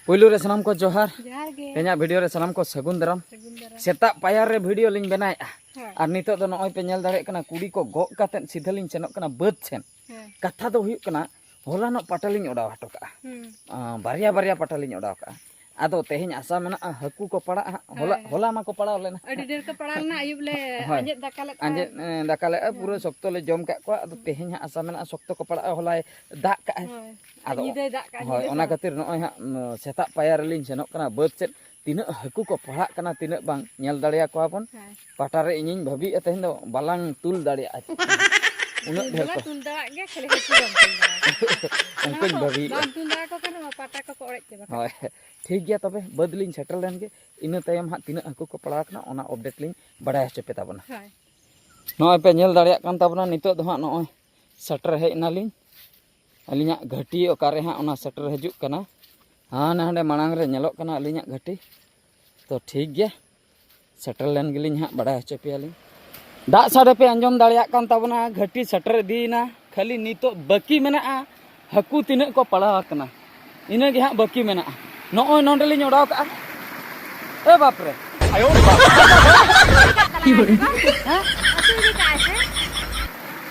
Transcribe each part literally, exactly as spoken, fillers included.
ᱯᱩᱭᱞᱩ ᱨᱮ ᱥᱟᱱᱟᱢ ᱠᱚ ᱡᱚᱦᱟᱨ᱾ ᱡᱚᱦᱟᱨ ᱜᱮ᱾ ᱛᱮᱦᱮᱧᱟᱜ ᱵᱷᱤᱰᱤᱭᱳ ᱨᱮ ᱥᱟᱱᱟᱢ ᱠᱚ ᱥᱟᱹᱜᱩᱱ ᱫᱟᱨᱟᱢ᱾ ᱥᱟᱹᱜᱩᱱ ᱫᱟᱨᱟᱢ᱾ ᱥᱮᱛᱟᱜ ᱯᱟᱭᱟᱨ ᱨᱮ ᱵᱷᱤᱰᱤᱭᱳ ᱞᱤᱧ ᱵᱮᱱᱟᱣᱮᱫᱼᱟ᱾ ᱦᱳᱭ᱾ ᱟᱨ ᱱᱤᱛᱚᱜ ᱫᱚ ᱱᱚᱜᱼᱚᱭ ᱯᱮ ᱧᱮᱞ ᱫᱟᱲᱮᱭᱟᱜ ᱠᱟᱱᱟ, ᱠᱩᱲᱤ ᱠᱚ ᱜᱚᱜ ᱠᱟᱛᱮᱫ ᱥᱤᱫᱷᱟᱹ ᱞᱤᱧ ᱥᱮᱱᱚᱜ ᱠᱟᱱᱟ ᱵᱟᱹᱫᱽ ᱥᱮᱱ᱾ ᱦᱮᱸ᱾ ᱠᱟᱛᱷᱟ ᱫᱚ ᱦᱩᱭᱩᱜ ᱠᱟᱱᱟ, ᱦᱚᱞᱟᱱᱚᱜ ᱯᱟᱴᱟ ᱞᱤᱧ ᱚᱰᱟᱣ ᱦᱚᱴᱚ ᱠᱟᱜᱼᱟ᱾ ᱦᱩᱸ᱾ ᱟᱸ, ᱵᱟᱨᱭᱟ ᱵᱟᱨᱭᱟ ᱯᱟᱴᱟ ᱞᱤᱧ ᱚᱰᱟᱣ ᱠᱟᱜᱼᱟ᱾ ᱟᱫᱚ ᱛᱮᱦᱮᱧ ᱟᱥᱟ ᱢᱮᱱᱟᱜᱼᱟ, ᱦᱟᱹᱠᱩ ᱠᱚ ᱯᱟᱲᱟᱜᱼᱟ ᱦᱟᱸᱜ᱾ ᱦᱚᱞᱟ, ᱦᱳᱭ᱾ ᱦᱚᱞᱟ ᱢᱟᱠᱚ ᱯᱟᱲᱟᱣ ᱞᱮᱱᱟ᱾ ᱟᱹᱰᱤ ᱰᱷᱮᱨ ᱠᱚ ᱯᱟᱲᱟᱣ ᱞᱮᱱᱟ, ᱟᱹᱭᱩᱵ ᱞᱮ ᱦᱳᱭ᱾ ᱟᱸᱡᱮᱫ ᱫᱟᱠᱟ ᱞᱮᱫ ᱛᱟᱦᱮᱸᱫ᱾ ᱟᱸᱡᱮᱫ, ᱮᱸ, ᱫᱟᱠᱟ ᱞᱮᱫᱼᱟ, ᱯᱩᱨᱟᱹ ᱦᱳᱭ᱾ ᱥᱚᱠᱛᱚ ᱞᱮ ᱡᱚᱢ ᱠᱟᱜ ᱠᱚᱣᱟ᱾ ᱟᱫᱚ ᱛᱮᱦᱮᱧ ᱦᱟᱸᱜ ᱟᱥᱟ ᱢᱮᱱᱟᱜᱼᱟ, ᱥᱚᱠᱛᱚ ᱠᱚ ᱯᱟᱲᱟᱜᱼᱟ, ᱦᱚᱞᱟᱭ ᱫᱟᱜ ᱠᱟᱜᱼᱟᱭ᱾ ᱦᱳᱭ᱾ ᱟᱫᱚ ᱧᱤᱫᱟᱹᱭ ᱫᱟᱜ ᱠᱟᱜᱼᱟ, ᱦᱳᱭ, ᱧᱤᱫᱟᱹ ᱚᱱᱟ ᱫᱚ᱾ ᱠᱷᱟᱹᱛᱤᱨ ᱱᱚᱜᱼᱚᱭ ᱦᱟᱸᱜ, ᱩᱸ, ᱥᱮᱛᱟᱜ ᱯᱟᱭᱟᱨ ᱨᱮᱞᱤᱧ ᱥᱮᱱᱚᱜ ᱠᱟᱱᱟ ᱵᱟᱹᱫᱽ ᱥᱮᱫ᱾ ᱛᱤᱱᱟᱹᱜ ᱦᱟᱹᱠᱩ ᱠᱚ ᱯᱟᱲᱟᱜ ᱠᱟᱱᱟ, ᱛᱤᱱᱟᱹᱜ ᱵᱟᱝ, ᱧᱮᱞ ᱫᱟᱲᱮᱭᱟᱠᱚᱣᱟ ᱵᱚᱱ᱾ ᱦᱮᱸ᱾ ᱯᱟᱴᱟ ᱨᱮ ᱤᱧᱤᱧ ᱵᱷᱟᱹᱵᱤᱭᱮᱫᱼᱟ, ᱛᱮᱦᱮᱧ ᱫᱚ ᱵᱟᱞᱟᱝ ᱛᱩᱞ ᱫᱟᱲᱮᱭᱟᱜᱼᱟ᱾ ᱩᱱᱟᱹᱜ ᱛᱩᱞ ᱰᱷᱮᱨ ᱫᱚᱞᱮ ᱠᱚ᱾ ᱛᱩᱞ ᱫᱟᱲᱮᱭᱟᱜ ᱜᱮᱭᱟ, ᱠᱷᱟᱹᱞᱤ ᱦᱟᱹᱠᱩ ᱵᱟᱢ ᱛᱩᱞ ᱫᱟᱲᱮᱭᱟᱠᱚᱣᱟ᱾ ᱚᱱᱟ ᱩᱱᱠᱩᱧ ᱦᱚᱸ ᱵᱷᱟᱹᱵᱤᱭᱮᱫᱼᱟ᱾ ᱵᱟᱢ ᱛᱩᱞ ᱫᱟᱲᱮᱭᱟᱠᱚ ᱠᱷᱟᱱ ᱯᱟᱴᱟ ᱠᱚᱠᱚ ᱚᱲᱮᱡ ᱪᱟᱵᱟ ᱠᱟᱜᱼᱟ᱾ ᱦᱳᱭ, ᱴᱷᱤᱠ ᱜᱮᱭᱟ᱾ ᱛᱚᱵᱮ ᱵᱟᱹᱫᱽ ᱞᱤᱧ ᱥᱮᱴᱮᱨ ᱞᱮᱱ ᱜᱮ, ᱤᱱᱟᱹ ᱛᱟᱭᱚᱢ ᱦᱟᱸᱜ ᱛᱤᱱᱟᱹᱜ ᱦᱟᱹᱠᱩ ᱠᱚ ᱯᱟᱲᱟᱣ ᱠᱟᱱᱟ, ᱚᱱᱟ ᱟᱯᱰᱮᱴ ᱞᱤᱧ ᱵᱟᱲᱟᱭ ᱦᱚᱪᱚ ᱯᱮ ᱛᱟᱵᱚᱱᱟ᱾ ᱦᱳᱭ᱾ ᱱᱚᱜᱼᱚᱭ ᱯᱮ ᱧᱮᱞ ᱫᱟᱲᱮᱭᱟᱜ ᱠᱟᱱ ᱛᱟᱵᱚᱱᱟ, ᱱᱤᱛᱚᱜ ᱫᱚ ᱦᱟᱸᱜ ᱱᱚᱜᱼᱚᱭ ᱥᱮᱴᱮᱨ ᱦᱮᱡ ᱮᱱᱟᱞᱤᱧ᱾ ᱟᱹᱞᱤᱧᱟᱜ ᱜᱷᱟᱹᱴᱤ ᱚᱠᱟᱨᱮ ᱦᱟᱸᱜ ᱚᱱᱟ ᱥᱮᱴᱮᱨ ᱦᱤᱡᱩᱜ ᱠᱟᱱᱟ, ᱦᱟᱱᱮ ᱦᱟᱸᱰᱮ ᱢᱟᱲᱟᱝ ᱨᱮ ᱧᱮᱞᱚᱜ ᱠᱟᱱᱟ ᱟᱹᱞᱤᱧᱟᱜ ᱜᱷᱟᱹᱴᱤ᱾ ᱛᱚ ᱴᱷᱤᱠ ᱜᱮᱭᱟ, ᱥᱮᱴᱮᱨ ᱞᱮᱱ ᱜᱮᱞᱤᱧ ᱦᱟᱸᱜ, ᱵᱟᱲᱟᱭ ᱦᱚᱪᱚ ᱯᱮᱭᱟᱞᱤᱧ᱾ ᱫᱟᱜ ᱥᱟᱰᱮ ᱯᱮ ᱟᱸᱡᱚᱢ ᱫᱟᱲᱮᱭᱟᱜ ᱠᱟᱱ ᱛᱟᱵᱚᱱᱟ, ᱜᱷᱟᱹᱴᱤ ᱥᱮᱴᱮᱨ ᱤᱫᱤᱭᱮᱱᱟ᱾ ᱠᱷᱟᱹᱞᱤ ᱱᱤᱛᱚᱜ ᱵᱟᱹᱠᱤ ᱢᱮᱱᱟᱜᱼᱟ ᱦᱟᱹᱠᱩ ᱛᱤᱱᱟᱹᱜ ᱠᱚ ᱯᱟᱲᱟᱣ ᱟᱠᱟᱱᱟ, ᱤᱱᱟᱹ ᱜᱮ ᱦᱟᱸᱜ ᱵᱟᱹᱠᱤ ᱢᱮᱱᱟᱜᱼᱟ᱾ ᱱᱚᱜᱼᱚᱭ ᱱᱚᱸᱰᱮ ᱞᱤᱧ ᱚᱰᱟᱣ ᱠᱟᱜᱼᱟ᱾ ᱮ ᱵᱟᱯ ᱨᱮ! ᱦᱮᱸ? ᱟᱹᱛᱩ ᱤᱫᱤ ᱠᱟᱜᱼᱟᱭ ᱥᱮ?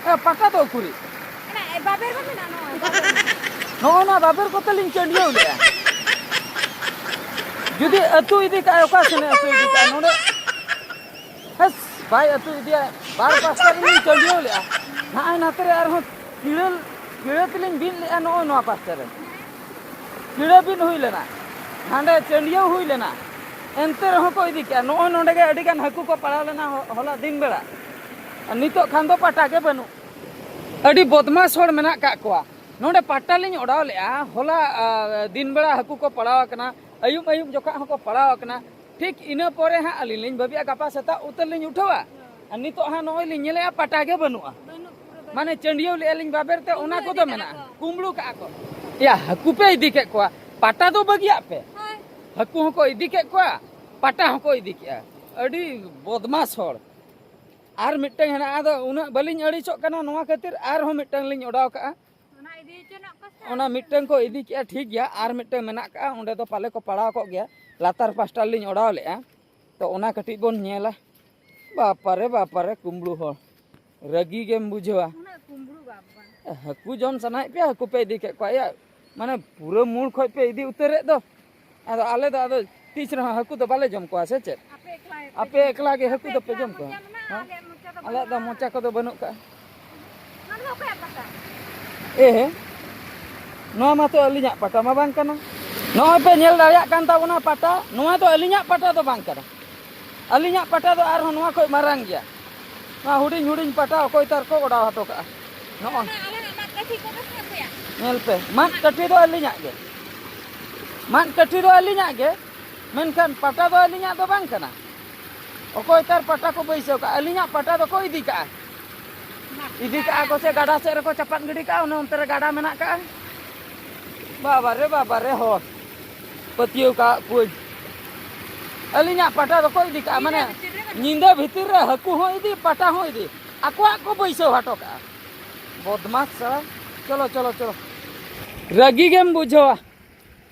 ᱮ, ᱯᱟᱴᱟ ᱫᱚ ᱩᱠᱩᱨᱤᱡ? ᱚᱱᱟ, ᱮ, ᱵᱟᱵᱮᱨ ᱵᱟᱝ ᱢᱮᱱᱟᱜᱼᱟ ᱱᱚᱣᱟ? ᱱᱚᱜᱼᱚ ᱱᱚᱣᱟ ᱵᱟᱵᱮᱨ ᱠᱚᱛᱮ ᱞᱤᱧ ᱪᱟᱹᱰᱭᱟᱹᱣ ᱞᱮᱜᱼᱟ᱾ ᱡᱩᱫᱤ ᱟᱹᱛᱩ ᱤᱫᱤ ᱠᱟᱜᱼᱟᱭ, ᱚᱠᱟ ᱥᱮᱱᱮ ᱟᱹᱛᱩ ᱤᱫᱤ ᱠᱟᱜᱼᱟᱭ? ᱱᱚᱰᱮ ᱦᱮᱸᱥ, ᱵᱟᱭ ᱟᱹᱛᱩ ᱤᱫᱤᱭᱟ᱾ ᱵᱟᱨ ᱯᱟᱥᱴᱟ ᱨᱮᱞᱤᱧ ᱪᱟᱹᱰᱭᱟᱹᱣ ᱞᱮᱜᱼᱟ᱾ ᱱᱚᱜᱼᱚᱭ ᱱᱟᱛᱮ ᱨᱮ ᱟᱨᱦᱚᱸ ᱠᱤᱲᱟᱹ, ᱠᱤᱲᱟᱹ ᱛᱮᱞᱤᱧ ᱵᱤᱫ ᱞᱮᱜᱼᱟ ᱱᱚᱜᱼᱚᱭ ᱱᱚᱣᱟ ᱯᱟᱥᱴᱟ ᱨᱮ᱾ ᱠᱤᱲᱟᱹ ᱵᱤᱫ ᱦᱩᱭ ᱞᱮᱱᱟ, ᱦᱟᱸᱰᱮ ᱪᱟᱹᱰᱭᱟᱹᱣ ᱦᱩᱭ ᱞᱮᱱᱟ, ᱮᱱᱛᱮ ᱨᱮᱦᱚᱸ ᱠᱚ ᱤᱫᱤ ᱠᱮᱜᱼᱟ᱾ ᱱᱚᱜᱼᱚᱭ ᱱᱚᱰᱮ ᱜᱮ ᱟᱹᱰᱤ ᱜᱟᱱ ᱦᱟᱹᱠᱩ ᱠᱚ ᱯᱟᱲᱟᱣ ᱞᱮᱱᱟ ᱦᱚ-, ᱦᱚᱞᱟ ᱫᱤᱱ ᱵᱮᱲᱟ᱾ ᱟᱨ ᱱᱤᱛᱚᱜ ᱠᱷᱟᱱ ᱫᱚ ᱯᱟᱴᱟ ᱜᱮ ᱵᱟᱹᱱᱩᱜ᱾ ᱟᱹᱰᱤ ᱵᱚᱫᱢᱟᱥ ᱦᱚᱲ ᱢᱮᱱᱟᱜ ᱠᱟᱜ ᱠᱚᱣᱟ᱾ ᱱᱚᱰᱮ ᱯᱟᱴᱟ ᱞᱤᱧ ᱚᱰᱟᱣ ᱞᱮᱜᱼᱟ ᱦᱚᱞᱟ, ᱟ, ᱫᱤᱱ ᱵᱮᱲᱟ ᱦᱟᱹᱠᱩ ᱠᱚ ᱯᱟᱲᱟᱣ ᱟᱠᱟᱱᱟ, ᱟᱹᱭᱩᱵ ᱟᱹᱭᱩᱵ ᱡᱚᱠᱷᱟ ᱦᱚᱸᱠᱚ ᱯᱟᱲᱟᱣ ᱟᱠᱟᱱᱟ᱾ ᱴᱷᱤᱠ ᱤᱱᱟᱹ ᱯᱚᱨᱮ ᱦᱟᱸᱜ ᱟᱹᱞᱤᱧ ᱞᱤᱧ ᱵᱷᱟᱹᱵᱤᱭᱟ ᱜᱟᱯᱟ ᱥᱮᱛᱟᱜ ᱩᱛᱟᱹᱨ ᱞᱤᱧ ᱩᱴᱷᱟᱹᱣᱟ᱾ ᱟᱨ ᱱᱤᱛᱚᱜ ᱦᱟᱸᱜ ᱱᱚᱜᱼᱚᱭ ᱞᱤᱧ ᱧᱮᱞᱮᱜᱼᱟ ᱯᱟᱴᱟ ᱜᱮ ᱵᱟᱹᱱᱩᱜᱼᱟ᱾ ᱵᱟᱹᱱᱩᱜ, ᱯᱩᱨᱟᱹ ᱵᱟᱹᱱᱩᱜ᱾ ᱢᱟᱱᱮ ᱪᱟᱹᱰᱭᱟᱹᱣ ᱞᱮᱜᱼᱟ ᱞᱤᱧ ᱵᱟᱵᱮᱨ ᱛᱮ, ᱚᱱᱟ ᱠᱩᱢᱵᱽᱲᱩ ᱠᱚᱫᱚ ᱤᱫᱤ ᱠᱟᱜᱼᱟ ᱢᱮᱱᱟᱜᱼᱟ᱾ ᱠᱚ᱾ ᱠᱩᱢᱵᱽᱲᱩ ᱠᱟᱜᱼᱟ ᱠᱚ᱾ ᱮᱭᱟ, ᱦᱟᱹᱠᱩ ᱯᱮ ᱤᱫᱤ ᱠᱮᱫ ᱠᱚᱣᱟ, ᱯᱟᱴᱟ ᱫᱚ ᱵᱟᱹᱜᱤᱭᱟᱜ ᱯᱮ᱾ ᱦᱳᱭ᱾ ᱦᱟᱹᱠᱩ ᱦᱚᱸᱠᱚ ᱤᱫᱤ ᱠᱮᱫ ᱠᱚᱣᱟ, ᱯᱟᱴᱟ ᱦᱚᱸᱠᱚ ᱤᱫᱤ ᱠᱮᱫᱼᱟ᱾ ᱟᱹᱰᱤ ᱵᱚᱫᱢᱟᱥ ᱦᱚᱲ᱾ ᱟᱨ ᱢᱤᱫᱴᱟᱝ ᱦᱮᱱᱟᱜᱼᱟ, ᱟᱫᱚ ᱩᱱᱟᱹᱜ ᱵᱟᱹᱞᱤᱧ ᱟᱹᱲᱤᱥᱚᱜ ᱠᱟᱱᱟ ᱱᱚᱣᱟ ᱠᱷᱟᱹᱛᱤᱨ, ᱟᱨᱦᱚᱸ ᱢᱤᱫᱴᱟᱝ ᱞᱤᱧ ᱚᱰᱟᱣ ᱠᱟᱜᱼᱟ᱾ ᱚᱱᱟ ᱚᱱᱟ ᱢᱤᱫᱴᱟᱝ ᱠᱚ ᱤᱫᱤ ᱠᱮᱜᱼᱟ, ᱴᱷᱤᱠ ᱜᱮᱭᱟ, ᱟᱨ ᱢᱤᱫᱴᱟᱝ ᱢᱮᱱᱟᱜ ᱠᱟᱜᱼᱟ, ᱚᱸᱰᱮ ᱫᱚ ᱯᱟᱞᱮ ᱠᱚ ᱯᱟᱲᱟᱣ ᱠᱚᱜ ᱜᱮᱭᱟ, ᱞᱟᱛᱟᱨ ᱯᱟᱥᱴᱟ ᱞᱤᱧ ᱚᱰᱟᱣ ᱞᱮᱜᱼᱟ᱾ ᱛᱚ ᱚᱱᱟ ᱠᱟᱹᱴᱤᱡ ᱵᱚᱱ ᱧᱮᱞᱟ᱾ ᱵᱟᱯᱟᱨᱮ, ᱵᱟᱯᱟᱨᱮ, ᱠᱩᱢᱵᱽᱲᱩ ᱦᱚᱲ, ᱨᱟᱹᱜᱤ ᱜᱮᱢ ᱵᱩᱡᱷᱟᱹᱣᱟ᱾ ᱩᱱᱟᱹᱜ ᱠᱩᱢᱵᱽᱲᱩ ᱵᱟᱵᱟ᱾ ᱦᱟᱹᱠᱩ ᱡᱚᱢ ᱥᱟᱱᱟᱭᱮᱫ ᱯᱮᱭᱟ, ᱦᱟᱹᱠᱩ ᱯᱮ ᱤᱫᱤ ᱠᱮᱫ ᱠᱚᱣᱟ᱾ ᱭᱟ, ᱢᱟᱱᱮ ᱯᱩᱨᱟᱹ ᱢᱩᱲ ᱠᱷᱚᱡ ᱯᱮ ᱤᱫᱤ ᱩᱛᱟᱹᱨᱮᱫ ᱫᱚ᱾ ᱟᱫᱚ ᱟᱞᱮ ᱫᱚ ᱟᱫᱚ ᱛᱤᱥ ᱨᱮᱦᱚᱸ ᱦᱟᱹᱠᱩ ᱫᱚ ᱵᱟᱞᱮ ᱡᱚᱢ ᱠᱚᱣᱟ ᱥᱮ ᱪᱮᱫ? ᱟᱯᱮ ᱮᱠᱞᱟ ᱜᱮᱯᱮ ᱟᱯᱮ ᱡᱚᱢ ᱮᱠᱞᱟ ᱠᱚᱣᱟ᱾ ᱜᱮ ᱦᱟᱹᱠᱩ ᱟᱯᱮ ᱫᱚᱯᱮ ᱮᱠᱞᱟ ᱡᱚᱢ ᱠᱚᱣᱟ? ᱢᱚᱪᱟ ᱢᱮᱱᱟᱜᱼᱟ, ᱦᱮᱸ? ᱟᱞᱮᱭᱟᱜ ᱢᱚᱪᱟ ᱫᱚ ᱟᱞᱮᱭᱟᱜ ᱫᱚ ᱵᱟᱹᱱᱩᱜᱼᱟ᱾ ᱢᱚᱪᱟ ᱠᱚᱫᱚ ᱵᱟᱹᱱᱩᱜ ᱠᱟᱜᱼᱟ᱾ ᱱᱚᱣᱟ ᱫᱚ ᱚᱠᱚᱭᱟᱜ ᱯᱟᱴᱟ? ᱮ, ᱱᱚᱣᱟ ᱢᱟᱛᱚ ᱟᱹᱞᱤᱧᱟᱜ ᱯᱟᱴᱟ ᱢᱟ ᱵᱟᱝ ᱠᱟᱱᱟ᱾ ᱱᱚᱜᱼᱚᱭ ᱯᱮ ᱧᱮᱞ ᱫᱟᱲᱮᱭᱟᱜ ᱠᱟᱱ ᱛᱟᱵᱚᱱᱟ ᱯᱟᱴᱟ, ᱱᱚᱣᱟ ᱫᱚ ᱟᱹᱞᱤᱧᱟᱜ ᱯᱟᱴᱟ ᱫᱚ ᱵᱟᱝ ᱠᱟᱱᱟ᱾ ᱟᱹᱞᱤᱧᱟᱜ ᱯᱟᱴᱟ ᱫᱚ ᱟᱨᱦᱚᱸ ᱱᱚᱣᱟ ᱠᱷᱚᱡ ᱢᱟᱨᱟᱝ ᱜᱮᱭᱟ᱾ ᱱᱚᱣᱟ ᱦᱩᱰᱤᱧ ᱦᱩᱰᱤᱧ ᱯᱟᱴᱟ ᱚᱠᱚᱭ ᱛᱟᱨ ᱠᱚ ᱚᱰᱟᱣ ᱦᱚᱴᱚ ᱠᱟᱜᱼᱟ᱾ ᱱᱚᱜᱼᱚᱭ᱾ ᱚᱱᱟ ᱟᱞᱮ ᱟᱢᱟᱜ ᱠᱟᱹᱴᱷᱤ ᱠᱚᱫᱚ ᱥᱮ ᱚᱠᱚᱭᱟᱜ? ᱧᱮᱞ ᱯᱮ, ᱢᱟᱫ ᱠᱟᱹᱴᱷᱤ ᱫᱚ ᱟᱹᱞᱤᱧᱟᱜ ᱜᱮ᱾ ᱢᱟᱫ ᱠᱟᱹᱴᱷᱤ ᱫᱚ ᱟᱹᱞᱤᱧᱟᱜ ᱜᱮ, ᱢᱮᱱᱠᱷᱟᱱ ᱯᱟᱴᱟ ᱫᱚ ᱟᱹᱞᱤᱧᱟᱜ ᱫᱚ ᱵᱟᱝ ᱠᱟᱱᱟ᱾ ᱚᱠᱚᱭ ᱛᱟᱨ ᱯᱟᱴᱟ ᱠᱚ ᱵᱟᱹᱭᱥᱟᱹᱣ ᱠᱟᱜᱼᱟ? ᱟᱹᱞᱤᱧᱟᱜ ᱯᱟᱴᱟ ᱫᱚᱠᱚ ᱤᱫᱤ ᱠᱟᱜᱼᱟ᱾ ᱤᱫᱤ ᱠᱟᱜᱼᱟ ᱠᱚ ᱥᱮ ᱜᱟᱰᱟ ᱥᱮᱫ ᱨᱮᱠᱚ ᱪᱟᱯᱟᱫ ᱜᱤᱰᱤ ᱠᱟᱜᱼᱟ, ᱚᱱᱮ ᱚᱱᱛᱮ ᱨᱮ ᱜᱟᱰᱟ ᱢᱮᱱᱟᱜ ᱠᱟᱜᱼᱟ᱾ ᱵᱟᱵᱟ ᱨᱮ, ᱵᱟᱵᱟ ᱨᱮ, ᱦᱚᱲ ᱯᱟᱹᱛᱭᱟᱹᱣ ᱠᱟᱜ ᱠᱚᱣᱟᱹᱧ᱾ ᱟᱹᱞᱤᱧᱟᱜ ᱯᱟᱴᱟ ᱫᱚᱠᱚ ᱤᱫᱤ ᱠᱟᱜᱼᱟ, ᱢᱟᱱᱮ ᱧᱤᱫᱟᱹ ᱵᱷᱤᱛᱤᱨ ᱨᱮ ᱦᱟᱹᱠᱩ ᱦᱚᱸ ᱤᱫᱤ, ᱯᱟᱴᱟ ᱦᱚᱸ ᱤᱫᱤ, ᱟᱠᱚᱣᱟᱜ ᱠᱚ ᱵᱟᱹᱭᱥᱟᱹᱣ ᱦᱚᱴᱚ ᱠᱟᱜᱼᱟ᱾ ᱵᱚᱫᱢᱟᱥ ᱥᱟᱲᱟ᱾ ᱪᱚᱞᱚ, ᱪᱚᱞᱚ, ᱪᱚᱞᱚ, ᱨᱟᱹᱜᱤ ᱜᱮᱢ ᱵᱩᱡᱷᱟᱹᱣᱟ᱾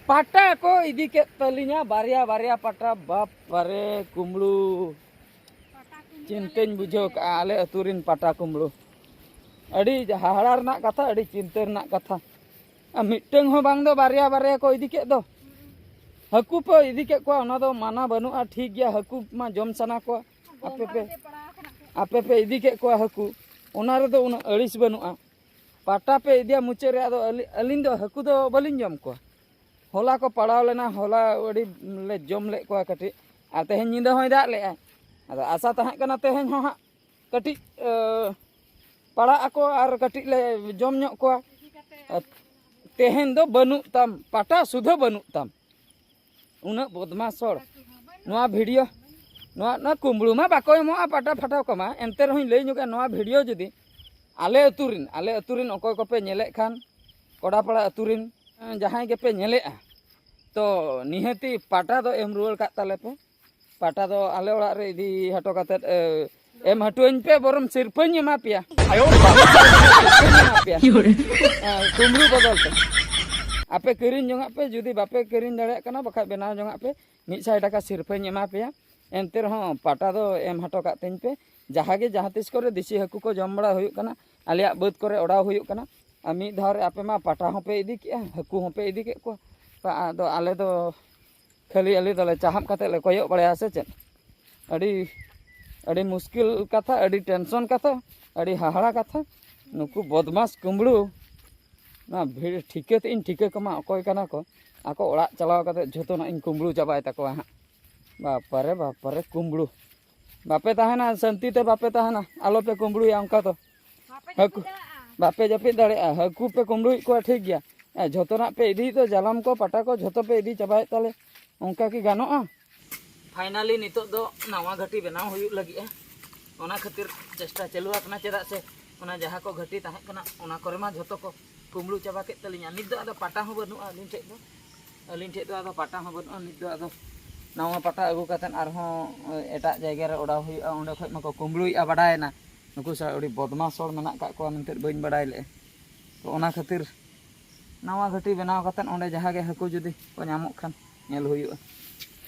ᱯᱟᱴᱟ ᱠᱚ ᱤᱫᱤ ᱠᱮᱫ ᱛᱟᱹᱞᱤᱧᱟ ᱵᱟᱨᱭᱟ ᱵᱟᱨᱭᱟ ᱯᱟᱴᱟ᱾ ᱵᱟᱯ ᱨᱮ ᱠᱩᱢᱵᱽᱲᱩ, ᱪᱤᱱᱛᱟᱹᱧ ᱵᱩᱡᱷᱟᱹᱣ ᱠᱟᱜᱼᱟ ᱟᱞᱮ ᱟᱹᱛᱩ ᱨᱮᱱ ᱯᱟᱴᱟ ᱠᱩᱢᱵᱽᱲᱩ᱾ ᱟᱹᱰᱤ ᱦᱟᱦᱟᱲᱟ ᱨᱮᱱᱟᱜ ᱠᱟᱛᱷᱟ, ᱟᱹᱰᱤ ᱪᱤᱱᱛᱟᱹ ᱨᱮᱱᱟᱜ ᱠᱟᱛᱷᱟ᱾ ᱟᱨ ᱢᱤᱫᱴᱟᱹᱝ ᱦᱚᱸ ᱵᱟᱝ ᱫᱚ ᱵᱟᱨᱭᱟ ᱵᱟᱨᱭᱟ ᱠᱚ ᱤᱫᱤ ᱠᱮᱫ ᱫᱚ᱾ ᱦᱟᱹᱠᱩ ᱯᱮ ᱤᱫᱤ ᱠᱮᱫ ᱠᱚᱣᱟ, ᱚᱱᱟ ᱫᱚ ᱢᱟᱱᱟ ᱵᱟᱹᱱᱩᱜᱼᱟ, ᱴᱷᱤᱠ ᱜᱮᱭᱟ, ᱦᱟᱹᱠᱩ ᱢᱟ ᱡᱚᱢ ᱥᱟᱱᱟ ᱠᱚᱣᱟ᱾ ᱟᱯᱮ ᱯᱮ, ᱟᱯᱮ ᱯᱮ ᱤᱫᱤ ᱠᱮᱫ ᱠᱚᱣᱟ ᱦᱟᱹᱠᱩ, ᱚᱱᱟ ᱨᱮᱫᱚ ᱩᱱᱟᱹᱜ ᱟᱹᱲᱤᱥ ᱵᱟᱹᱱᱩᱜᱼᱟ᱾ ᱯᱟᱴᱟ ᱯᱮ ᱤᱫᱤᱭᱟ ᱢᱩᱪᱟᱹᱫ ᱨᱮ, ᱟᱫᱚ ᱟᱹᱞᱤ-, ᱟᱹᱞᱤᱧ ᱫᱚ ᱦᱟᱹᱠᱩ ᱫᱚ ᱵᱟᱹᱞᱤᱧ ᱡᱚᱢ ᱠᱚᱣᱟ᱾ ᱦᱚᱞᱟ ᱠᱚ ᱯᱟᱲᱟᱣ ᱞᱮᱱᱟ, ᱦᱚᱞᱟ ᱟᱹᱰᱤ ᱞᱮ ᱡᱚᱢ ᱞᱮᱫ ᱠᱚᱣᱟ ᱠᱟᱹᱴᱤᱡ, ᱟᱨ ᱛᱮᱦᱮᱧ ᱧᱤᱫᱟᱹ ᱦᱚᱸᱭ ᱫᱟᱜ ᱞᱮᱫᱼᱟ᱾ ᱟᱫᱚ ᱟᱥᱟ ᱛᱟᱦᱮᱸ ᱠᱟᱱᱟ ᱛᱮᱦᱮᱧ ᱦᱚᱸ ᱦᱟᱸᱜ ᱠᱟᱹᱴᱤᱡ, ᱮ, ᱯᱟᱲᱟᱜ ᱟᱠᱚ ᱟᱨ ᱠᱟᱹᱴᱤᱡ ᱞᱮ ᱡᱚᱢ ᱧᱚᱜ ᱠᱚᱣᱟ᱾ ᱟᱨ ᱛᱮᱦᱮᱧ ᱫᱚ ᱵᱟᱹᱱᱩᱜ ᱛᱟᱢ, ᱯᱟᱴᱟ ᱥᱩᱫᱷᱟᱹ ᱵᱟᱹᱱᱩᱜ ᱛᱟᱢ᱾ ᱩᱱᱟᱹᱜ ᱵᱚᱫᱢᱟᱥ ᱦᱚᱲ᱾ ᱱᱚᱣᱟ ᱵᱷᱤᱰᱤᱭᱳ, ᱱᱚᱣᱟ, ᱱᱚᱣᱟ ᱠᱩᱢᱵᱽᱲᱩ ᱢᱟ ᱵᱟᱠᱚ ᱮᱢᱚᱜᱼᱟ ᱯᱟᱴᱟ ᱯᱷᱟᱴᱟ ᱠᱚᱢᱟ, ᱮᱱᱛᱮ ᱨᱮᱦᱚᱸᱧ ᱞᱟᱹᱭ ᱧᱚᱜᱟ, ᱱᱚᱣᱟ ᱵᱷᱤᱰᱤᱭᱳ ᱡᱩᱫᱤ ᱟᱞᱮ ᱟᱹᱛᱩ ᱨᱮᱱ, ᱟᱞᱮ ᱟᱹᱛᱩ ᱨᱮᱱ ᱚᱠᱚᱭ ᱠᱚᱯᱮ ᱧᱮᱞᱮᱫ ᱠᱷᱟᱱ, ᱠᱚᱰᱟᱯᱟᱲᱟ ᱟᱹᱛᱩ ᱨᱮᱱ, ᱡᱟᱦᱟᱸᱭ ᱜᱮᱯᱮ ᱧᱮᱞᱮᱫᱼᱟ, ᱛᱚ ᱱᱤᱦᱟᱹᱛᱤ ᱯᱟᱴᱟ ᱫᱚ ᱮᱢ ᱨᱩᱣᱟᱹᱲ ᱠᱟᱜ ᱛᱟᱞᱮ ᱯᱮ᱾ ᱯᱟᱴᱟ ᱫᱚ ᱟᱞᱮ ᱚᱲᱟᱜ ᱨᱮ ᱤᱫᱤ ᱦᱚᱴᱚ ᱠᱟᱛᱮᱫ, ᱮ, ᱮᱢ ᱦᱚᱴᱚᱣᱟᱹᱧ ᱯᱮ, ᱵᱚᱨᱚᱢ ᱥᱤᱨᱯᱟᱹᱧ ᱮᱢᱟ ᱯᱮᱭᱟ᱾ ᱥᱤᱨᱯᱟᱹᱧ ᱮᱢᱟ ᱯᱮᱭᱟ᱾ ᱦᱮᱸ, ᱠᱩᱢᱵᱽᱲᱩ ᱵᱚᱫᱚᱞ ᱛᱮ᱾ ᱟᱯᱮ ᱠᱤᱨᱤᱧ ᱡᱚᱝᱟᱜ ᱯᱮ, ᱡᱩᱫᱤ ᱵᱟᱯᱮ ᱠᱤᱨᱤᱧ ᱫᱟᱲᱮᱭᱟᱜ ᱠᱟᱱᱟ, ᱵᱟᱠᱷᱟᱡ ᱵᱮᱱᱟᱣ ᱡᱚᱝᱟᱜ ᱯᱮ, ᱢᱤᱫ ᱥᱟᱭ ᱴᱟᱠᱟ ᱥᱤᱨᱯᱟᱹᱧ ᱮᱢᱟ ᱯᱮᱭᱟ᱾ ᱮᱱᱛᱮ ᱨᱮᱦᱚᱸ ᱯᱟᱴᱟ ᱫᱚ ᱮᱢ ᱦᱚᱴᱚ ᱠᱟᱜ ᱛᱤᱧ ᱯᱮ᱾ ᱡᱟᱦᱟᱸ ᱜᱮ ᱡᱟᱦᱟᱸ ᱛᱤᱥ ᱠᱚᱨᱮ ᱫᱮᱥᱤ ᱦᱟᱹᱠᱩ ᱠᱚ ᱡᱚᱢ ᱵᱟᱲᱟ ᱦᱩᱭᱩᱜ ᱠᱟᱱᱟ, ᱟᱞᱮᱭᱟᱜ ᱵᱟᱹᱫᱽ ᱠᱚᱨᱮ ᱚᱰᱟᱣ ᱦᱩᱭᱩᱜ ᱠᱟᱱᱟ, ᱟᱨ ᱢᱤᱫ ᱫᱷᱟᱣ ᱨᱮ ᱟᱯᱮ ᱢᱟ ᱯᱟᱴᱟ ᱦᱚᱸᱯᱮ ᱤᱫᱤ ᱠᱮᱜᱼᱟ, ᱦᱟᱹᱠᱩ ᱦᱚᱸᱯᱮ ᱤᱫᱤ ᱠᱮᱫ ᱠᱚᱣᱟ᱾ ᱟᱫᱚ ᱟᱞᱮ ᱫᱚ ᱠᱷᱟᱹᱞᱤ ᱟᱞᱮ ᱫᱚᱞᱮ ᱪᱟᱦᱟᱵ ᱠᱟᱛᱮ ᱞᱮ ᱠᱚᱭᱚᱜ ᱵᱟᱲᱟᱭᱟ ᱥᱮ ᱪᱮᱫ? ᱟᱹᱰᱤ, ᱟᱹᱰᱤ ᱢᱩᱥᱠᱤᱞ ᱠᱟᱛᱷᱟ, ᱟᱹᱰᱤ ᱴᱮᱱᱥᱚᱱ ᱠᱟᱛᱷᱟ, ᱟᱹᱰᱤ ᱦᱟᱦᱟᱲᱟ ᱠᱟᱛᱷᱟ᱾ ᱱᱩᱠᱩ ᱵᱚᱫᱢᱟᱥ ᱠᱩᱢᱵᱽᱲᱩ, ᱱᱚᱣᱟ ᱵᱷᱤᱲ ᱴᱷᱤᱠᱟᱹ ᱛᱮ ᱤᱧ ᱴᱷᱤᱠᱟᱹ ᱠᱚᱢᱟ ᱚᱠᱚᱭ ᱠᱟᱱᱟ ᱠᱚ᱾ ᱟᱠᱚ ᱚᱲᱟᱜ ᱪᱟᱞᱟᱣ ᱠᱟᱛᱮ ᱡᱷᱚᱛᱚᱱᱟᱜ ᱤᱧ ᱠᱩᱢᱵᱽᱲᱩ ᱪᱟᱵᱟᱭ ᱛᱟᱠᱚᱣᱟ ᱦᱟᱸᱜ᱾ ᱵᱟᱯᱟᱨᱮ, ᱵᱟᱯᱟᱨᱮ, ᱠᱩᱢᱵᱽᱲᱩ᱾ ᱵᱟᱯᱮ ᱛᱟᱦᱮᱱᱟ, ᱥᱟᱹᱱᱛᱤ ᱛᱮ ᱵᱟᱯᱮ ᱛᱟᱦᱮᱱᱟ, ᱟᱞᱚᱯᱮ ᱠᱩᱢᱵᱽᱲᱩᱭᱟ ᱚᱱᱠᱟ ᱫᱚ᱾ ᱦᱟᱹᱠᱩ, ᱵᱟᱯᱮ ᱡᱟᱹᱯᱤᱫ ᱫᱟᱲᱮᱭᱟᱜᱼᱟ᱾ ᱦᱟᱹᱠᱩ ᱯᱮ ᱠᱩᱢᱵᱽᱲᱩᱭᱮᱫ ᱠᱚᱣᱟ ᱴᱷᱤᱠ ᱜᱮᱭᱟ, ᱦᱮᱸ, ᱡᱷᱚᱛᱚᱱᱟᱜ ᱯᱮ ᱤᱫᱤᱭᱮᱫ ᱫᱚ, ᱡᱟᱞᱟᱢ ᱠᱚ, ᱯᱟᱴᱟ ᱠᱚ, ᱡᱷᱚᱛᱚ ᱯᱮ ᱤᱫᱤ ᱪᱟᱵᱟᱭᱮᱫ ᱛᱟᱞᱮ, ᱚᱱᱠᱟ ᱠᱤ ᱜᱟᱱᱚᱜᱼᱟ? ᱯᱷᱟᱭᱱᱟᱞᱤ ᱱᱤᱛᱚᱜ ᱫᱚ ᱱᱟᱣᱟ ᱜᱷᱟᱹᱴᱤ ᱵᱮᱱᱟᱣ ᱦᱩᱭᱩᱜ ᱞᱟᱹᱜᱤᱫᱼᱟ᱾ ᱚᱱᱟ ᱠᱷᱟᱹᱛᱤᱨ ᱪᱮᱥᱴᱟ ᱪᱟᱹᱞᱩ ᱟᱠᱟᱱᱟ, ᱪᱮᱫᱟᱜ ᱥᱮ ᱚᱱᱟ ᱡᱟᱦᱟᱸ ᱠᱚ ᱜᱷᱟᱹᱴᱤ ᱛᱟᱦᱮᱸ ᱠᱟᱱᱟ, ᱚᱱᱟ ᱠᱚᱨᱮ ᱢᱟ ᱡᱷᱚᱛᱚ ᱠᱚ ᱠᱩᱢᱵᱽᱲᱩ ᱪᱟᱵᱟ ᱠᱮᱫ ᱛᱟᱹᱞᱤᱧᱟ᱾ ᱱᱤᱛ ᱫᱚ ᱟᱫᱚ ᱯᱟᱴᱟ ᱦᱚᱸ ᱵᱟᱹᱱᱩᱜᱼᱟ ᱟᱹᱞᱤᱧ ᱴᱷᱮᱡ ᱫᱚ᱾ ᱟᱹᱞᱤᱧ ᱴᱷᱮᱡ ᱫᱚ ᱟᱫᱚ ᱯᱟᱴᱟ ᱦᱚᱸ ᱵᱟᱹᱱᱩᱜᱼᱟ᱾ ᱱᱤᱛ ᱫᱚ ᱟᱫᱚ ᱱᱟᱣᱟ ᱯᱟᱴᱟ ᱟᱹᱜᱩ ᱠᱟᱛᱮᱫ ᱟᱨᱦᱚᱸ ᱮᱴᱟᱜ ᱡᱟᱭᱜᱟ ᱨᱮ ᱚᱰᱟᱣ ᱦᱩᱭᱩᱜᱼᱟ᱾ ᱚᱸᱰᱮ ᱠᱷᱚᱡ ᱢᱟᱠᱚ ᱠᱩᱢᱵᱽᱲᱩᱭᱮᱫᱼᱟ, ᱵᱟᱰᱟᱭᱮᱱᱟ᱾ ᱱᱩᱠᱩ ᱥᱟᱶ ᱟᱹᱰᱤ ᱵᱚᱫᱢᱟᱥ ᱦᱚᱲ ᱢᱮᱱᱟᱜ ᱠᱟᱜ ᱠᱚᱣᱟ ᱢᱮᱱᱛᱮ ᱵᱟᱹᱧ ᱵᱟᱰᱟᱭ ᱞᱮᱫᱼᱟ᱾ ᱛᱚ, ᱚᱱᱟ ᱠᱷᱟᱹᱛᱤᱨ ᱱᱟᱣᱟ ᱜᱷᱟᱹᱴᱤ ᱵᱮᱱᱟᱣ ᱠᱟᱛᱮᱫ ᱚᱸᱰᱮ ᱡᱟᱦᱟᱸ ᱜᱮ ᱦᱟᱹᱠᱩ ᱡᱩᱫᱤ ᱠᱚ ᱧᱟᱢᱚᱜ ᱠᱷᱟᱱ ᱧᱮᱞ ᱦᱩᱭᱩᱜᱼᱟ᱾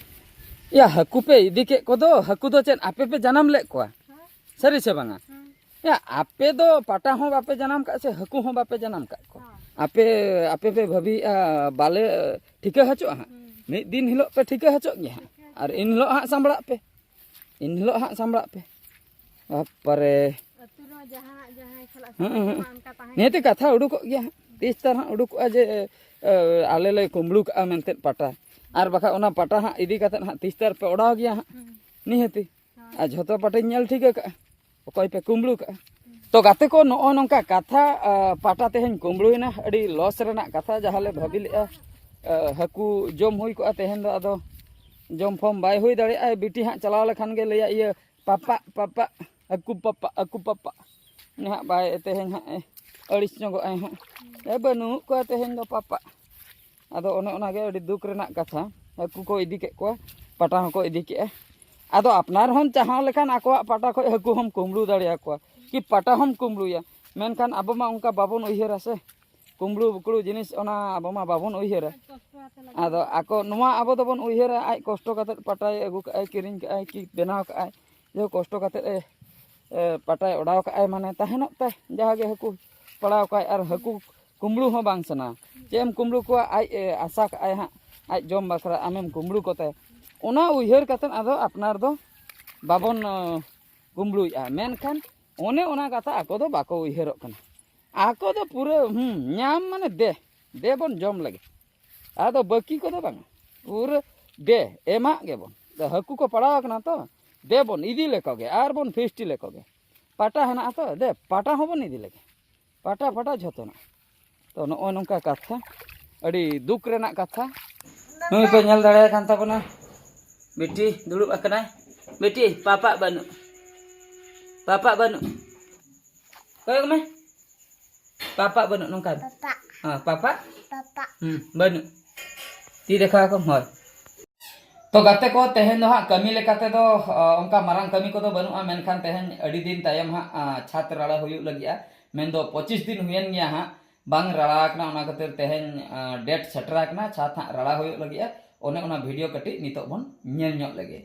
ᱭᱟ, ᱦᱟᱹᱠᱩ ᱯᱮ ᱤᱫᱤ ᱠᱮᱫ ᱠᱚᱫᱚ, ᱦᱟᱹᱠᱩ ᱫᱚ ᱪᱮᱫ ᱟᱯᱮ ᱯᱮ ᱡᱟᱱᱟᱢ ᱞᱮᱫ ᱠᱚᱣᱟ? ᱥᱟᱹᱨᱤ ᱥᱮ ᱵᱟᱝᱟ? ᱦᱮᱸ᱾ ᱭᱟ, ᱟᱯᱮ ᱫᱚ ᱯᱟᱴᱟ ᱦᱚᱸ ᱵᱟᱯᱮ ᱡᱟᱱᱟᱢ ᱠᱟᱜ ᱥᱮ ᱦᱟᱹᱠᱩ ᱦᱚᱸ ᱵᱟᱯᱮ ᱡᱟᱱᱟᱢ ᱠᱟᱜ ᱠᱚᱣᱟ᱾ ᱦᱮᱸ᱾ ᱟᱯᱮ, ᱟᱯᱮ ᱯᱮ ᱵᱷᱟᱹᱵᱤᱭᱮᱫᱼᱟ ᱵᱟᱞᱮ ᱴᱷᱤᱠᱟᱹ ᱦᱚᱪᱚᱜᱼᱟ ᱦᱟᱸᱜ᱾ ᱦᱮᱸ᱾ ᱢᱤᱫ ᱫᱤᱱ ᱦᱤᱞᱳᱜ ᱯᱮ ᱴᱷᱤᱠᱟᱹ ᱦᱚᱪᱚᱜ ᱜᱮᱭᱟ ᱦᱟᱸᱜ᱾ ᱴᱷᱤᱠᱟᱹ ᱟᱨ ᱦᱚᱪᱚᱜ᱾ ᱤᱱ ᱦᱤᱞᱳᱜ ᱦᱟᱸᱜ ᱥᱟᱸᱵᱲᱟᱜ ᱯᱮ᱾ ᱤᱱ ᱦᱤᱞᱳᱜ ᱦᱟᱸᱜ ᱥᱟᱸᱵᱲᱟᱜ ᱯᱮ᱾ ᱵᱟᱯᱟᱨᱮ᱾ ᱟᱹᱛᱩ ᱨᱮᱦᱚᱸ ᱡᱟᱦᱟᱸ ᱡᱟᱦᱟᱸᱭ ᱥᱟᱞᱟᱜ ᱦᱩᱸ, ᱥᱟᱹᱜᱟᱹᱭ ᱦᱩᱸ᱾ ᱢᱟ ᱚᱱᱠᱟ ᱛᱟᱦᱮᱸ ᱱᱤᱭᱟᱹᱛᱮ ᱠᱟᱱᱟ᱾ ᱠᱟᱛᱷᱟ ᱩᱰᱩᱠᱚᱜ ᱜᱮᱭᱟ ᱦᱟᱸᱜ᱾ ᱛᱤᱥ ᱛᱟᱨ ᱦᱟᱸᱜ ᱩᱰᱩᱠᱚᱜᱼᱟ ᱡᱮ, ᱮ, ᱟᱞᱮ ᱞᱮ ᱠᱩᱢᱵᱽᱲᱩ ᱠᱟᱜᱼᱟ ᱢᱮᱱᱛᱮ ᱯᱟᱴᱟ᱾ ᱟᱨ ᱵᱟᱠᱷᱟᱡ ᱚᱱᱟ ᱯᱟᱴᱟ ᱦᱟᱸᱜ ᱤᱫᱤ ᱠᱟᱛᱮᱫ ᱦᱟᱸᱜ ᱛᱤᱥ ᱛᱟᱨ ᱯᱮ ᱚᱰᱟᱣ ᱜᱮᱭᱟ ᱦᱟᱸᱜ᱾ ᱦᱩᱸ᱾ ᱱᱤᱦᱟᱹᱛᱤ᱾ ᱦᱳᱭ᱾ ᱟᱨ ᱡᱷᱚᱛᱚ ᱯᱟᱴᱟᱧ ᱧᱮᱞ ᱴᱷᱤᱠ ᱟᱠᱟᱫᱼᱟ᱾ ᱚᱠᱚᱭ ᱯᱮ ᱠᱩᱢᱵᱽᱲᱩ ᱠᱟᱜᱼᱟ? ᱛᱚ ᱜᱟᱛᱮ ᱠᱚ, ᱱᱚᱜᱼᱚ ᱱᱚᱝᱠᱟ ᱠᱟᱛᱷᱟ, ᱟ, ᱯᱟᱴᱟ ᱛᱮᱦᱮᱧ ᱠᱩᱢᱵᱽᱲᱩᱭᱮᱱᱟ, ᱟᱹᱰᱤ ᱞᱚᱥ ᱨᱮᱱᱟᱜ ᱠᱟᱛᱷᱟ᱾ ᱡᱟᱦᱟᱸ ᱞᱮ ᱵᱷᱟᱹᱵᱤ ᱞᱮᱫᱼᱟ, ᱟ, ᱦᱟᱹᱠᱩ ᱡᱚᱢ ᱦᱩᱭ ᱠᱚᱜᱼᱟ, ᱛᱮᱦᱮᱧ ᱫᱚ ᱟᱫᱚ ᱡᱚᱢ ᱯᱷᱚᱢ ᱵᱟᱭ ᱦᱩᱭ ᱫᱟᱲᱮᱭᱟᱜᱼᱟ᱾ ᱵᱤᱴᱤ ᱦᱟᱸᱜ ᱪᱟᱞᱟᱣ ᱞᱮᱠᱷᱟᱱ ᱜᱮ ᱞᱟᱹᱭᱟ, "ᱤᱭᱟᱹ, ᱯᱟᱯᱟ, ᱯᱟᱯᱟ, ᱟᱹᱠᱩ ᱯᱟᱯᱟ, ᱟᱹᱠᱩ ᱯᱟᱯᱟ᱾" ᱩᱱᱤ ᱦᱟᱸᱜ ᱵᱟᱭ, ᱛᱮᱦᱮᱧ ᱦᱟᱸᱜ ᱮ ᱟᱹᱲᱤᱥ ᱧᱚᱜᱚᱜ ᱟᱭ ᱦᱟᱸᱜ᱾ ᱮ, ᱵᱟᱹᱱᱩᱜ ᱠᱚᱣᱟ ᱛᱮᱦᱮᱧ ᱫᱚ ᱯᱟᱯᱟ᱾ ᱟᱫᱚ ᱚᱱᱮ ᱚᱱᱟᱜᱮ ᱟᱹᱰᱤ ᱫᱩᱠ ᱨᱮᱱᱟᱜ ᱠᱟᱛᱷᱟ᱾ ᱦᱟᱹᱠᱩ ᱠᱚ ᱤᱫᱤ ᱠᱮᱫ ᱠᱚᱣᱟ, ᱯᱟᱴᱟ ᱦᱚᱸᱠᱚ ᱤᱫᱤ ᱠᱮᱫᱼᱟ᱾ ᱟᱫᱚ ᱟᱯᱱᱟᱨ ᱦᱚᱸᱢ ᱪᱟᱦᱟᱣ ᱞᱮᱠᱷᱟᱱ ᱟᱠᱚᱣᱟᱜ ᱯᱟᱴᱟ ᱠᱷᱚᱱ ᱦᱟᱹᱠᱩ ᱦᱚᱸᱢ ᱠᱩᱢᱵᱽᱲᱩ ᱫᱟᱲᱮᱭᱟᱠᱚᱣᱟ, ᱠᱤ ᱯᱟᱴᱟ ᱦᱚᱸᱢ ᱠᱩᱢᱵᱽᱲᱩᱭᱟ᱾ ᱢᱮᱱᱠᱷᱟᱱ ᱟᱵᱚ ᱢᱟ ᱚᱱᱠᱟ ᱵᱟᱵᱚᱱ ᱩᱭᱦᱟᱹᱨᱟ ᱥᱮ, ᱠᱩᱢᱵᱽᱲᱩ ᱵᱩᱠᱲᱩ ᱡᱤᱱᱤᱥ ᱚᱱᱟ ᱟᱵᱚ ᱢᱟ ᱵᱟᱵᱚᱱ ᱩᱭᱦᱟᱹᱨᱟ᱾ ᱟᱫᱚ ᱟᱠᱚ ᱱᱚᱣᱟ ᱟᱵᱚ ᱫᱚᱵᱚᱱ ᱩᱭᱦᱟᱹᱨᱟ, ᱟᱡ ᱠᱚᱥᱴᱚ ᱠᱟᱛᱮᱫ ᱯᱟᱴᱟᱭ ᱟᱹᱜᱩ ᱠᱟᱜᱼᱟᱭ, ᱠᱤᱨᱤᱧ ᱠᱟᱜᱼᱟᱭ, ᱠᱤ ᱵᱮᱱᱟᱣ ᱠᱟᱜᱼᱟᱭ, ᱡᱮ ᱠᱚᱥᱴᱚ ᱠᱟᱛᱮᱫ ᱮ, ᱮ, ᱯᱟᱴᱟᱭ ᱚᱰᱟᱣ ᱠᱟᱜᱼᱟᱭ, ᱢᱟᱱᱮ ᱛᱟᱦᱮᱱᱚᱜ ᱛᱟᱭ ᱡᱟᱦᱟᱸ ᱜᱮ ᱦᱟᱹᱠᱩ ᱯᱟᱲᱟᱣ ᱠᱟᱜᱼᱟᱭ, ᱟᱨ ᱦᱟᱹᱠᱩ ᱠᱩᱢᱵᱽᱲᱩ ᱦᱚᱸ ᱵᱟᱝ ᱥᱟᱱᱟ᱾ ᱪᱮᱫ ᱮᱢ ᱠᱩᱢᱵᱽᱲᱩ ᱠᱚᱣᱟ? ᱟᱡ ᱮ ᱟᱥᱟ ᱠᱟᱜᱼᱟᱭ ᱦᱟᱸᱜ, ᱟᱡ ᱡᱚᱢ ᱵᱟᱠᱷᱨᱟ ᱟᱢᱮᱢ ᱠᱩᱢᱵᱽᱲᱩ ᱠᱚᱛᱮ, ᱚᱱᱟ ᱩᱭᱦᱟᱹᱨ ᱠᱟᱛᱮᱫ ᱟᱫᱚ ᱟᱯᱱᱟᱨ ᱫᱚ ᱵᱟᱵᱚᱱ, ᱮ, ᱠᱩᱢᱵᱽᱲᱩᱭᱮᱫᱼᱟ᱾ ᱢᱮᱱᱠᱷᱟᱱ ᱚᱱᱮ ᱚᱱᱟ ᱠᱟᱛᱷᱟ ᱟᱠᱚ ᱫᱚ ᱵᱟᱠᱚ ᱩᱭᱦᱟᱹᱨᱚᱜ ᱠᱟᱱᱟ᱾ ᱟᱠᱚ ᱫᱚ ᱯᱩᱨᱟᱹ, ᱦᱩᱸ, ᱧᱟᱢ ᱢᱟᱱᱮ ᱫᱮ, ᱫᱮ ᱵᱚᱱ ᱡᱚᱢ ᱞᱮᱜᱮ᱾ ᱟᱫᱚ ᱵᱟᱹᱠᱤ ᱠᱚᱫᱚ ᱵᱟᱝᱟ, ᱯᱩᱨᱟᱹ ᱫᱮ, ᱮᱢᱟᱜ ᱜᱮᱵᱚᱱ᱾ ᱦᱟᱹᱠᱩ ᱠᱚ ᱯᱟᱲᱟᱣ ᱟᱠᱟᱱᱟ ᱛᱚ, ᱫᱮ ᱵᱚᱱ ᱤᱫᱤ ᱞᱮᱠᱚ ᱜᱮ ᱟᱨ ᱵᱚᱱ ᱯᱷᱤᱥᱴᱤ ᱞᱮᱠᱚ ᱜᱮ᱾ ᱯᱟᱴᱟ ᱦᱮᱱᱟᱜᱼᱟ ᱛᱚ, ᱫᱮ, ᱯᱟᱴᱟ ᱦᱚᱸᱵᱚᱱ ᱤᱫᱤ ᱞᱮᱜᱮ᱾ ᱯᱟᱴᱟ ᱯᱟᱴᱟ ᱡᱷᱚᱛᱚᱱᱟᱜ᱾ ᱛᱚ, ᱱᱚᱜᱼᱚᱭ ᱱᱚᱝᱠᱟ ᱠᱟᱛᱷᱟ, ᱟᱹᱰᱤ ᱫᱩᱠ ᱨᱮᱱᱟᱜ ᱠᱟᱛᱷᱟ᱾ ᱱᱩᱭ ᱯᱮ ᱧᱮᱞ ᱫᱟᱲᱮᱭᱟᱭ ᱠᱟᱱ ᱛᱟᱵᱚᱱᱟ, ᱵᱤᱴᱤ ᱫᱩᱲᱩᱵ ᱟᱠᱟᱱᱟᱭ᱾ ᱵᱤᱴᱤ, ᱯᱟᱯᱟ ᱵᱟᱹᱱᱩᱜ, ᱯᱟᱯᱟ ᱵᱟᱹᱱᱩᱜ᱾ ᱠᱚᱭᱚᱜ ᱢᱮ, ᱯᱟᱯᱟ ᱵᱟᱹᱱᱩᱜ, ᱱᱚᱝᱠᱟ᱾ ᱯᱟᱯᱟ᱾ ᱦᱮᱸ, ᱯᱟᱯᱟ᱾ ᱯᱟᱯᱟ᱾ ᱦᱩᱸ, ᱵᱟᱹᱱᱩᱜ᱾ ᱛᱤ ᱫᱮᱠᱷᱟᱣ ᱟᱠᱚᱢ, ᱦᱳᱭ᱾ ᱛᱚ ᱜᱟᱛᱮ ᱠᱚ, ᱛᱮᱦᱮᱧ ᱫᱚ ᱦᱟᱸᱜ ᱠᱟᱹᱢᱤ ᱞᱮᱠᱟ ᱛᱮᱫᱚ, ᱟ, ᱚᱱᱠᱟ ᱢᱟᱨᱟᱝ ᱠᱟᱹᱢᱤ ᱠᱚᱫᱚ ᱵᱟᱹᱱᱩᱜᱼᱟ, ᱢᱮᱱᱠᱷᱟᱱ ᱛᱮᱦᱮᱧ ᱟᱹᱰᱤ ᱫᱤᱱ ᱛᱟᱭᱚᱢ ᱦᱟᱸᱜ, ᱟ, ᱪᱷᱟᱫᱽ ᱨᱟᱲᱟ ᱦᱩᱭᱩᱜ ᱞᱟᱹᱜᱤᱫᱼᱟ, ᱢᱮᱱᱫᱚ ᱯᱚᱸᱪᱤᱥ ᱫᱤᱱ ᱦᱩᱭᱮᱱ ᱜᱮᱭᱟ ᱦᱟᱸᱜ ᱵᱟᱝ ᱨᱟᱲᱟ ᱟᱠᱟᱱᱟ, ᱚᱱᱟ ᱠᱷᱟᱹᱛᱤᱨ ᱛᱮᱦᱮᱧ, ᱟ, ᱰᱮᱴ ᱥᱮᱴᱮᱨ ᱟᱠᱟᱱᱟ, ᱪᱷᱟᱫᱽ ᱦᱟᱸᱜ ᱨᱟᱲᱟ ᱦᱩᱭᱩᱜ ᱞᱟᱹᱜᱤᱫᱼᱟ᱾ ᱚᱱᱮ ᱚᱱᱟ ᱵᱷᱤᱰᱤᱭᱳ ᱠᱟᱹᱴᱤᱡ ᱱᱤᱛᱚᱜ ᱵᱚᱱ ᱧᱮᱞ ᱧᱚᱜ ᱞᱮᱜᱮ᱾